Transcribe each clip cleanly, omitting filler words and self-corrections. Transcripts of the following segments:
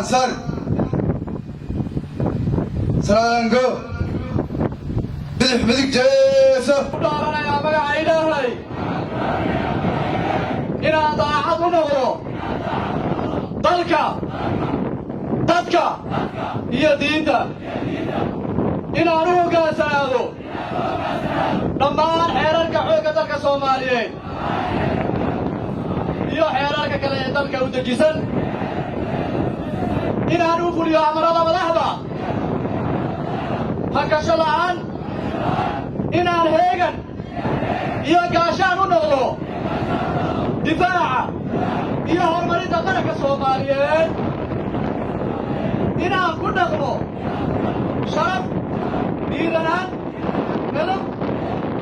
Sar. Salaan go. Bidix midig jeeso. Ku dhaaranayaa magaca Ilaahay inaan daacad u noqdo dalka, dadka iyo diinta, inaan u hoggaansanaado dhammaan xeerarka xoogga dalka Soomaaliyeed iyo xeerarka kale ee dalka u dejisan, inaan u fuliyo amarada madaxda hakasho la'aan, inaan heegan iyo gaashaan u noqdo difaaca iyo horumarinta qaranka Soomaaliyeed, inaan ku dhaqmo sharaf, dhiiranaan, midab,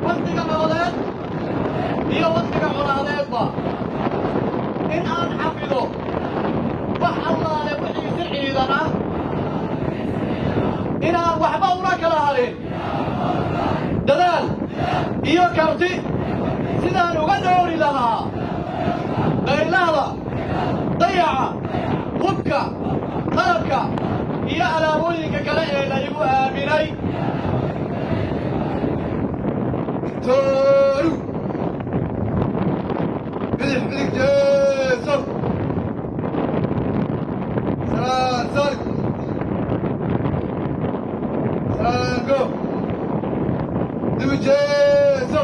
wakhtiga nabadeed iyo wakhtiga colaadeedba, in aan xafido wax allaale wixii si ciidan ah, inaan waxba ula kala harin dadaal iyo karti sidaan uga dhowri lahaa daylahda, dayaca, hubka, qalabka iyo alaabooyinka kale ee la igu aaminay. Tooru. Bidix midig jeeso. Salaan sar. Salaan go. Dib jeeso.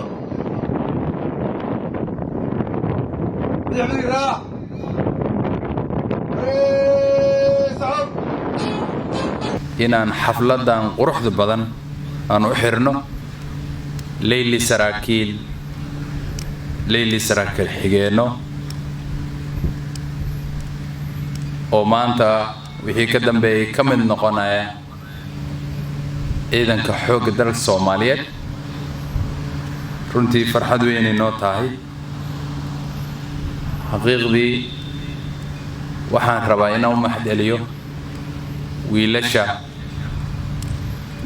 Bidix midig raac. Hore socod. Inaan xafladan quruxda badan aan u xirno leyli saraakiil, leyli saraakiil xigeenno oo maanta wixii ka dambeeyay ka mid noqonaya ciidanka xoogga dalka Soomaaliyeed. Runtii farxad weynay noo tahay. Xaqiiqdii waxaan rabaa inaan u mahadceliyo wiilasha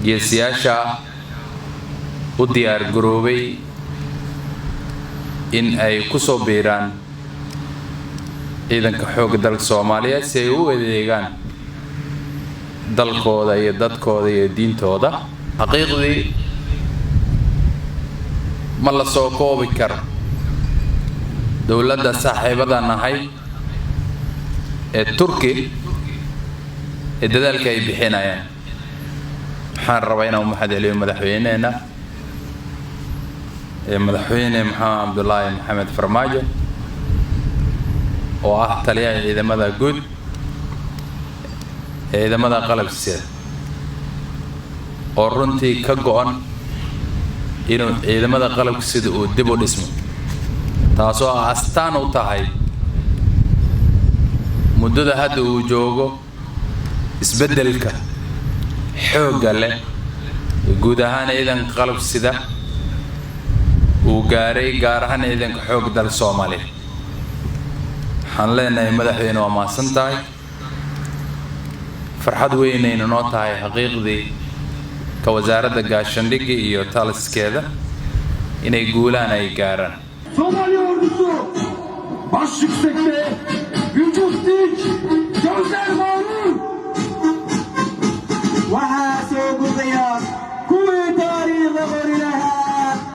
geesiyaasha u diyaar garoobay in ay ku soo biiraan ciidanka xoogga dalka Soomaaliyeed si ay u adeegaan dalkooda iyo dadkooda iyo diintooda. Xaqiiqdii ma la soo koobi karo dowladda saaxiibada nahay ee Turki ee dadaalka ay bixinayaan. Waxaan rabaa inaan u mahadceliyo madaxweyneheenna ee Madaxweyne Maxamed Cabdulaahi Maxamed Farmaajo oo ah taliyaha ciidamada guud ee ciidamada qalabka sida, oo runtii ka go'an inuu ciidamada qalabka sida uu dib u dhismo, taasoo ah astaan u tahay muddada hadda uu joogo isbeddelka xoogga leh ee guud ahaan ciidanka qalabka sida uu gaaray, gaar ahaan ciidanka xoogga dalka Soomaaliya. Waxaan leenahay, madaxweyne, waa mahadsan tahay. Farxad weynayna noo tahay xaqiiqdii ka wasaaradda gaashaandhigga iyo taliskeeda inay guulaan ay gaaraan. Somali ordusu baş yüksekte.